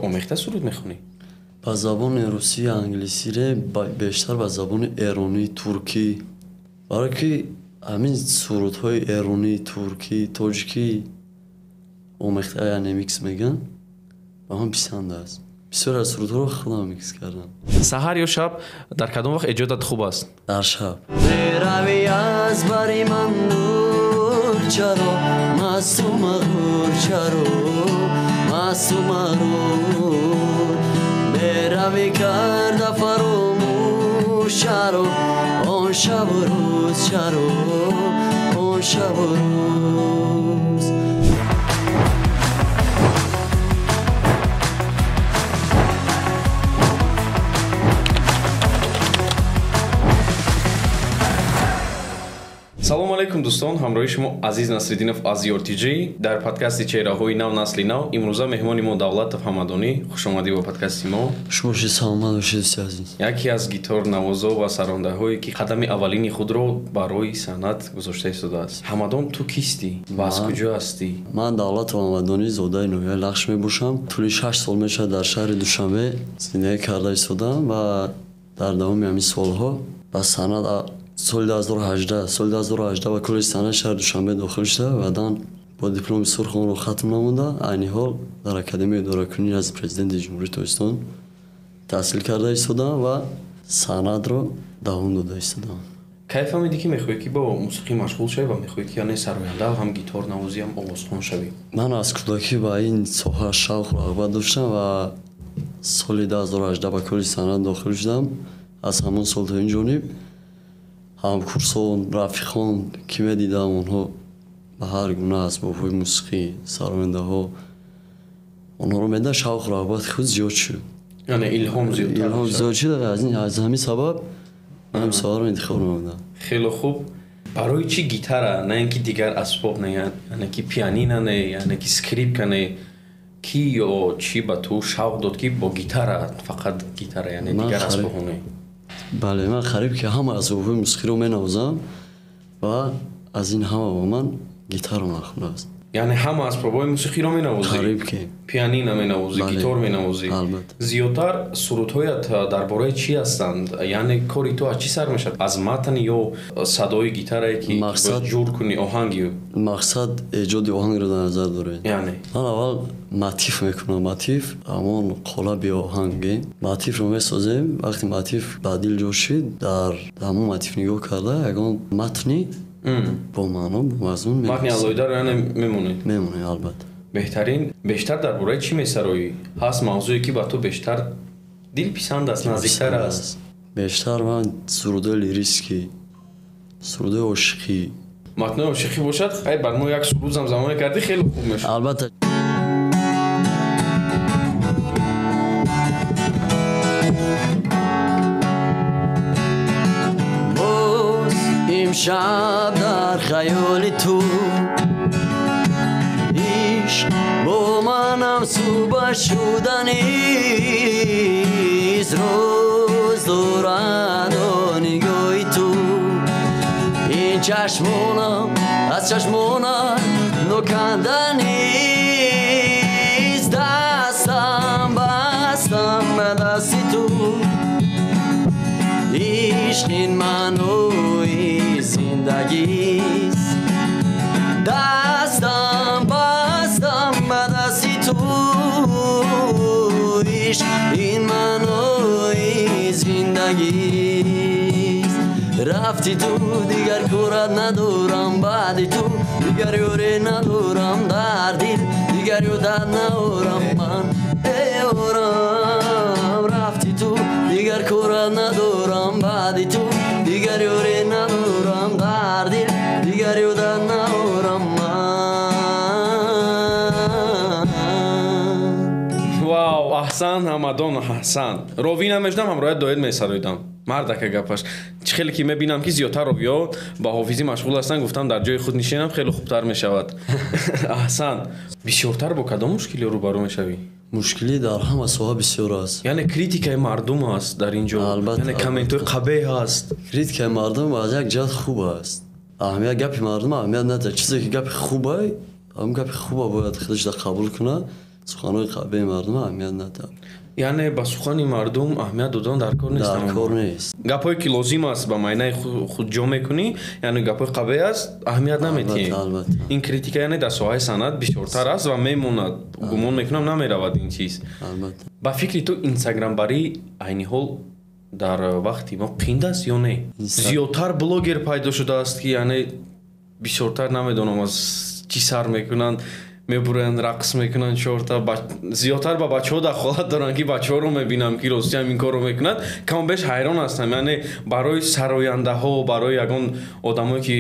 Омехта суруд мехонӣ? Ба забони русӣ, англисире, бештар ба забони эронӣ, туркӣ. Барое ки ҳамин сурудҳои эронӣ, туркӣ, тоҷикӣ омехта, яъне микс мегӯянд, ба ман писанд аст. Бисёр аз сурудҳоро худам микс кардам. Саҳар ё шаб дар кадом вақт эҷодат хуб аст? Дар шаб. Меравӣ аз бари ман дур, чаро масту мағрур, чаро масту мағрур, меравӣ карда фаромӯш, чаро он шабу рӯз, чаро он шабу рӯз. Салом алейкум, дӯстон, ҳамроҳи шумо Азиз Насриддинов аз YRTJ дар подкасти чеҳраҳои нав, насли нав. Имрӯза меҳмони мо Давлатов Ҳамадонӣ. Хушомадӣ ба подкасти мо. Шумо бошед, саломат бошед, дӯсти азиз. Яке аз гитарнавозо ва сарондаҳое ки қадами аввалини худро барои санъат гузошта истодааст. Ҳамадон, ту кистӣ ва аз куҷо ҳастӣ? Ман Давлатов Ҳамадонӣ, зодаи ноҳияи Лахш мебошам. Тӯли 6 сол мешавад дар шаҳри Душанбе зиндагӣ карда истодам ва дар давоми ҳамин солҳо ба санъат соли 2018 ба коллеҷи санъати шаҳри Душанбе дохил шуда, баъдан бо дипломи сурх онро хатм намуда, айни ҳол дар Академияи идоракунӣ назди Президенти Ҷумҳурии Тоҷикистон таҳсил карда истодам ва санъатро давом дода истодам. Кай фаҳмидӣ ки мехоҳӣ ки бо мусиқӣ машғул шавӣ ва мехоҳӣ ки яъне сароянда ҳам гитарнавозӣ ҳам овозхон шавӣ? Ман аз кӯдакӣ ба ин соҳа шавқу рағбат доштам ва соли 2018 ба коллеҷи санъат дохил шудам. Аз ҳамон сол то ин ҷониб ҳамкурсон, рафиқон ки медидам, онҳо ба ҳар гуна асбобҳои мусиқӣ, сарояндаҳо, онҳоро медидам, шавқу рағбати худ зиёд шуд. Яъне илҳом зиёдтар илҳом зиёд шуд. Аз ҳамин сабаб ман ҳамин соҳаро интихоб намудам. Хеле хуб. Барои чӣ гитара, на ин ки дигар асбоб, не яъне ки пианино, не яъне ки скрипка, не ки ё чӣ ба ту шавқ дод ки бо гитара, фақат гитара, яъне дигар асбобҳо не? Бале, ман қариб ки ҳама асбобҳои мусиқиро менавозам ва аз ин ҳама ба ман гитара маъқул аст. Яъне ҳама асбобҳои мусиқиро менавозӣ? Қариб ки. Пианино менавозӣ, гитар менавозӣ. Албатта. Зиёдтар сурудҳоят дар бораи чӣ ҳастанд? Яъне кори ту аз чӣ сар мешавад? Аз матн ё садои гитарае ки ҷур кунӣ оҳанги? Мақсад эҷоди оҳангро дар назар доред. Яъне? Ман аввал мотив мекунам. Мотив ҳамон қолаби оҳанге. Мотивро месозем. Вақте мотив ба дил ҷо шид, дар ҳамон мотив нигоҳ карда ягон матни бо маъно, бо мазмун менависем. Матни алоҳидаро яъне мемонед? Мемонем, албатта. Беҳтарин. Бештар дар бораи чӣ месароӣ? Ҳаст мавзӯе ки ба ту бештар дилписанд аст, наздиктар аст? Бештар ман сурудҳои лирикӣ, сурудҳои ошиқӣ. Матнҳои ошиқӣ бошад, хай бар мо як суруд замзама кардӣ, хеле хуб мешуд. Албатта. Боз имшаб дар хаёли ту ишқ бо манам суба шуданист, рӯз дорад нигоҳи ту, ин чашмонам аз чашмонат ноканданист, дастам бастам ба дасти ту, ишқ ин маънои зиндагист, дастам бастам ба дасти ту, ишқ ин маънои зиндагист. Рафти ту дигар корат надорам, баъди ту дигар ёре надорам, дар дил дигар ёдат наорам, ман эорам. Рафти ту дигар корат надорам, баъди ту дигар ёре надорам, дар дил дигар ёдат наорам, ман. Вау, аҳсан Ҳамадон, аҳсан. Ровӣ намешудам, ҳамроҳят доир месароидам. Мардака гапаш. Чӣ хеле ки мебинам ки зиёдтар ровиҳо ба ҳофизӣ машғул ҳастанд, гуфтам дар ҷои худ нишинам, хеле хубтар мешавад. Аҳсан. Бисёртар бо кадом мушкилиҳо рӯбарӯ мешавӣ? Мушкилӣ дар ҳама соҳа бисёр аст. Яъне критикаи мардум аст дар ин ҷо. Яъне комментҳои қабеҳ ҳаст. Критикаи мардум аз як ҷиҳат хуб аст. Аҳамият гапи мардум аҳамият надорад. Чизе ки гапи хубай, ҳамон гапи хуба бояд худаш қабул кунад. Суханои қабеҳи мардум аҳамият надиҳам. Яъне ба сухани мардум аҳамият додан дар кор нест? Дар кор нест. Гапҳое ки лозим аст ба майнаи худ ҷо мекунӣ, яъне гапҳои қабеҳ аст, аҳамият наметиҳӣ. Албатта. Ин критика яъне дар соҳаи санъат бисёртар аст ва мемонад. Гумон мекунам намеравад ин чиз. Албатта. Ба фикри ту инстаграмбарӣ айни ҳол дар вақти мо қинд аст ё не? Зиёдтар блогер пайдо шудааст ки яъне бисёртар намедонам аз чӣ сар мекунанд, мебуранд, рақс мекунанд чорта, зиёдтар ба бачаҳо дахолат доранд ки бачаҳоро мебинам ки рости ҳам ин корро мекунанд, камо беш ҳайрон ҳастам. Яъне барои сарояндаҳо, барои ягон одамое ки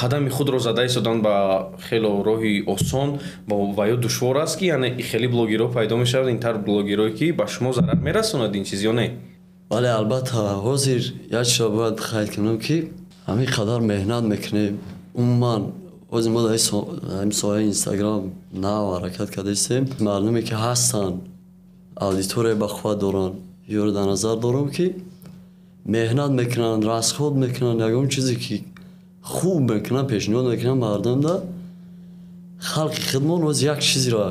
қадами худро зада истоданд ба хело роҳи осон ва ё душвор аст ки яъне хеле блогерҳо пайдо мешавад, интар блогерҳое ки ба шумо зарар мерасонад ин чиз ё не? Бале, албатта. Ҳозир як чизро бояд қайд кунам ки ҳамин қадар меҳнат мекунем. Умуман ҳозир мо дар ин соҳаи Инстаграм нав ҳаракат кардаистем. Мардуме ки ҳастанд, аудитория ба қувват доранд, ёро дар назар дорам ки меҳнат мекунанд, расход мекунанд, ягон чизе ки хуб мекунанд, пешниҳод мекунанд мардумда. Халқи худмон ҳозир як чизеро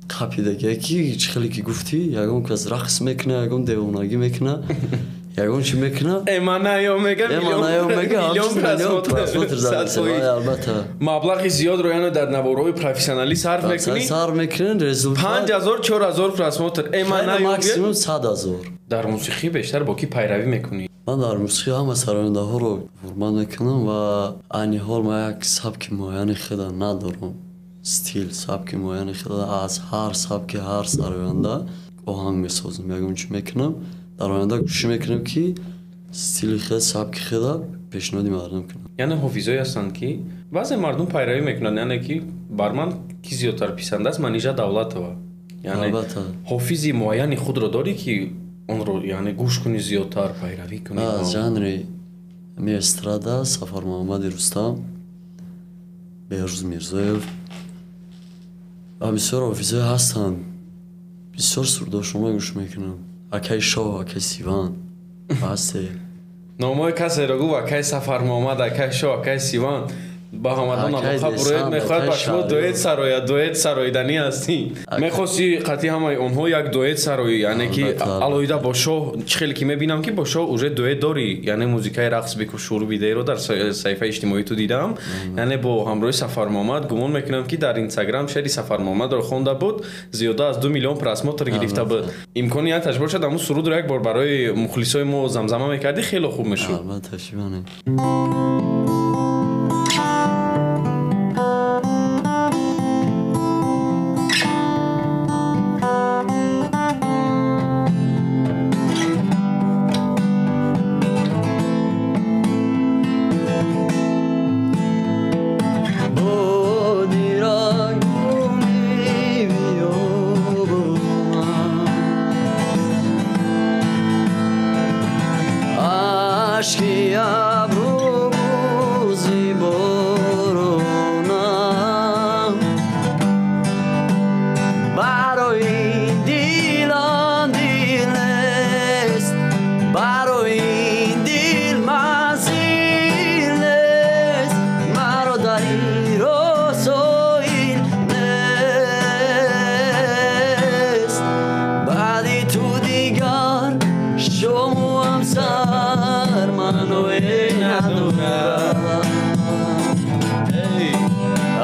қапидагия ки чӣ хеле ки гуфтӣ, ягон кас рақс мекунад, ягон девонагӣ мекунад, ягон чӣ мекунад? Эманаё мега, миллион просмотр, албатта. Маблағи зиёдро яъне дар наворҳои профессионалӣ сарф мекунӣ? Сарф мекунӣ, результат 5000, 4000 просмотр. Эманаё максимум 100 000. Дар мусиқӣ бештар бо кӣ пайравӣ мекунӣ? Ман дар мусиқӣ ҳама сарояндаҳоро ҳурмат мекунам ва айни ҳол ман як сабки муайяни худа надорам. Стил, сабки муайяни худа, аз ҳар сабки ҳар сароянда оҳанг месозам, ягон чӣ мекунам. Дар оянда кӯшиш мекунем ки стили худ, сабки худа пешниҳоди мардум кунам. Яъне ҳофизое ҳастанд ки баъзе мардум пайравӣ мекунанд, яъне ки бар ман ки зиёдтар писанд аст Манижа Давлатова. Яъне ҳофизи муайяни худро дорӣ ки онро яъне гӯш кунӣ, зиёдтар пайравӣ кунӣ? Аз жанри эстрада Сафармуҳаммади Рустам, Беҳрӯз Мирзоев ва бисёр ҳофизое ҳастанд, бисёр сурудошонро гӯш мекунам. Акаи Шоҳ, акаи Сиван ҳасте. Номҳои касеро гуфт: акаи Сафармуҳаммад, акаи Шоҳ, акаи Сиван. Ба ҳамадон алоқа буроед, мехоҳад ба шумо дуэт сарояд, дуэт сароиданӣ ҳастӣ. Мехости қатъи ҳамаи онҳо як дуэт сароӣ, яъне ки алоҳида бо Шоҳ, чӣ хеле ки мебинам ки бо Шоҳ уже дуэт дорӣ, яъне музикаи рақс бику шур бидеро дар саҳифаи иҷтимоии ту дидам. Яъне бо ҳамроҳи Сафармуҳаммад гумон мекунам ки дар Инстаграм шеъри Сафармуҳаммадро хонда буд, зиёда аз 2 миллион просмотр гирифта буд. Имконияташ бошад, ҳамун сурудро як бор барои мухлисои мо замзама мекардӣ, хеле хуб мешуд. Албатта, шибане. Ашки абру бузи борона, барои дилон дил нест, барои дил манзил нест, маро дар ин роҳ соил нест. Баъди ту дигар шому ҳамсар маное надорам.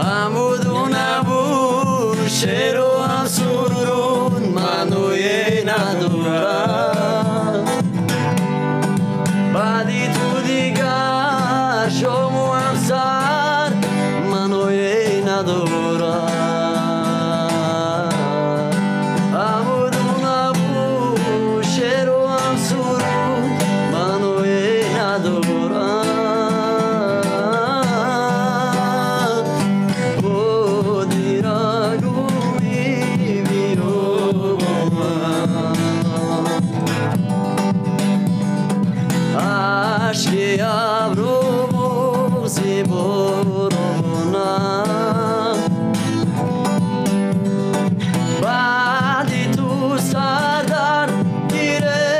Ҳам буду набуд, шеру ҳам суруд маное надорам. Баъди ту дигар шому ҳамсар маное надорам. Ҳам буду набуд, шеру ҳам суруд маное надорам. Бодира гуми биё бо ман, ашки абру буғзи борона, баъди ту сар дар гиребонам,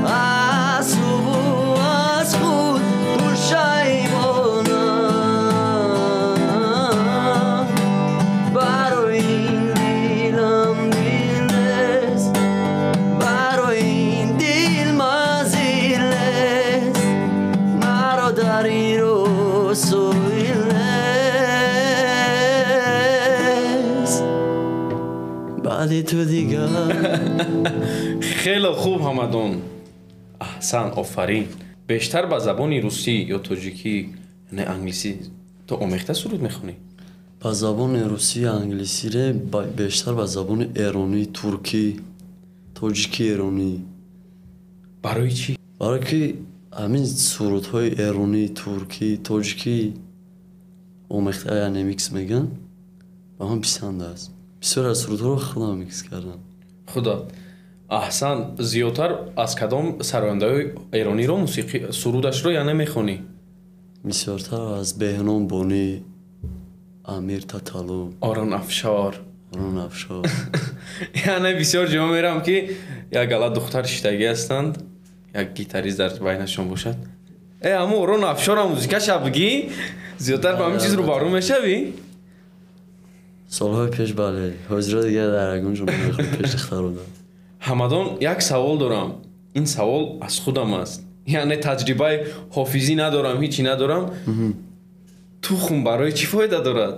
аз субҳу аз худ пушаймонам. Баъди ту дигар. Хеле хуб, Ҳамадон. Аҳсан, офарин. Бештар ба забони русӣ ё тоҷикӣ, не англисӣ ту омехта суруд мехонӣ? Ба забони русӣ, англисире бештар ба забони эронӣ, туркӣ, тоҷики эронӣ. Барои чӣ? Барое ки ҳамин сурудҳои эронӣ, туркӣ, тоҷикӣ омехта, яъне микс мегӯянд, ба ман писанд аст. Бисёр аз сурудҳоро худам микс кардам. Худо. Аҳсан, зиёдтар аз кадом сарояндаҳои эрониро мусиқӣ сурудашро яъне мехонӣ? Бисёртар аз Беҳном Бонӣ, Амир Таталу, Орон Афшор. Орон Афшор. Яъне бисёр ҷо мерам ки як гала духтар шиштагӣ ҳастанд, як гитарист дар байнашон бошад. Ҳамун Орон Афшорам музикаша бигӣ, зиёдтар ба ҳамин чиз рӯбарӯ мешавӣ? Солҳои пеш бале, ҳозиро дигар дар ягон ҷо намехоҳам пеш духтаро дам. Ҳамадон, як савол дорам. Ин савол аз худам аст. Яъне таҷрибаи ҳофизӣ надорам, ҳичи надорам. Тухм барои чӣ фоида дорад?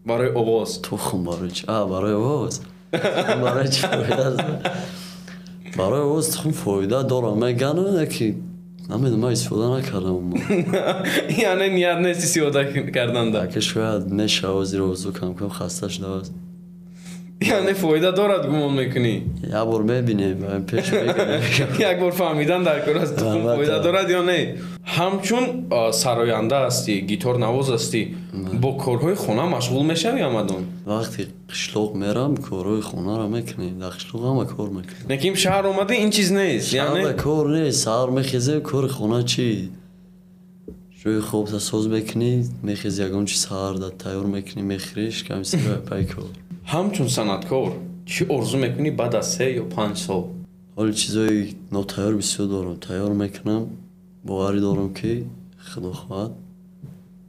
Барои овоз. Тухм барои чӣ? Барои овоз. Тухм барои чӣ фоида дорад? Барои овоз тухм фоида дорад. Мегӯянд ки намедонам, ман истифода накардам. Яъне ният нест истифода карданда. Ака шояд мешавад, зеро овозу кам-кам хаста шудааст. Яъне фоида дорад гумон мекунӣ? Як бор мебинем, пеш мегирем. Як бор фаҳмидан дар кор аст, тухм фоида дорад ё не. Ҳамчун сароянда ҳастӣ, гиторнавоз ҳастӣ, бо корҳои хона машғул мешавӣ, Ҳамадон? Вақте қишлоқ мерам, корҳои хонаро мекунем. Дар қишлоқ ҳама кор мекунем. Лекин шаҳр омадӣ, ин чиз нест. Шаҳрда кор нест, саҳар мехезем, кори хона чӣ? Ҷои хобта соз мекунӣ, мехези ягон чиз саҳарда тайёр мекунӣ, мехӯрӣ, шиками сира пай кор. Ҳамчун санъаткор чӣ орзу мекунӣ баъд аз 3 ё 5 сол? Ҳоли чизои нотайёр бисёр дорам, тайёр мекунам, боварӣ дорам ки худо хоҳад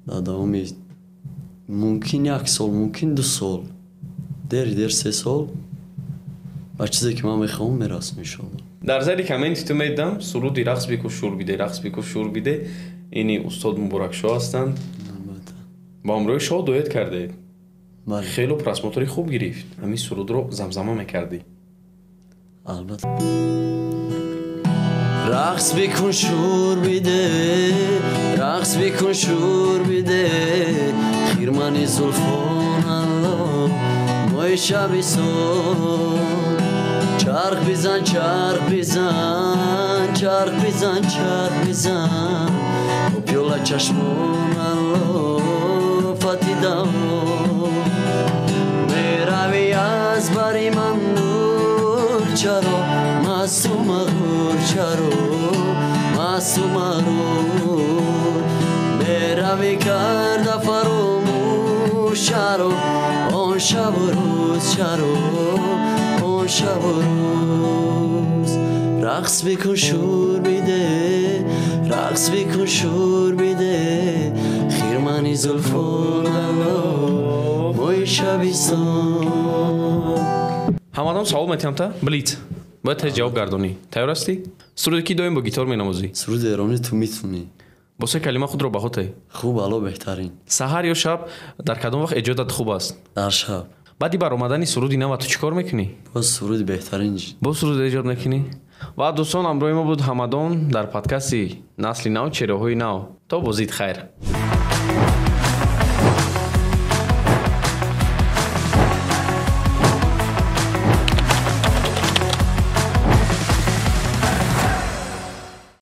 дар давоми мумкин 1 сол, мумкин 2 сол, дери дер 3 сол ба чизе ки ман мехоҳам мерасам иншоалло. Дар зери комменти ту медидам суруди рақс бику шур биде, рақс бику шур биде. Ини устод Муборакшоҳ ҳастанд. Албатта. Бо ҳамроҳи шоҳ дуэт кардаед. Бале. Хело просмотри хуб гирифт. Ҳамин сурудро замзама мекардӣ. Албатта. Рақс бикун шур биде, рақс бикун шур биде, хирмани зулфон алло, моҳи шаби сон. Чарх бизан, чарх бизан, чарх бизан, чарх бизан, бо пиёла чашмон алло, фати даврон. Мерави аз бари ман дур, чаро масту мағрур, чаро масту мағрур. Мерави карда фаромӯш, чаро он шабу рӯз, чаро он шабу рӯз. Рақс бикун шур биде, рақс бикун шур биде, хирмани зулфон алло, моҳи шабистон. Ҳамадон, савол метиҳам та? Блиц. Бояд тез ҷавоб гардонӣ. Тайёр ҳастӣ? Суруде ки доим бо гитор менавозӣ? Суруди эронӣ ту митунӣ. Бо се калима худро баҳо теҳ. Хуб, ало беҳтарин. Саҳар ё шаб дар кадом вақт эҷодат хуб аст? Дар шаб. Баъди баромадани суруди нава ту чӣ кор мекунӣ? Боз суруди беҳтарин. Боз суруд эҷод мекунӣ? Ва дӯстон, ҳамроҳи мо буд Ҳамадон дар подкасти Насли нав, чеҳраҳои нав. То бозид хайр.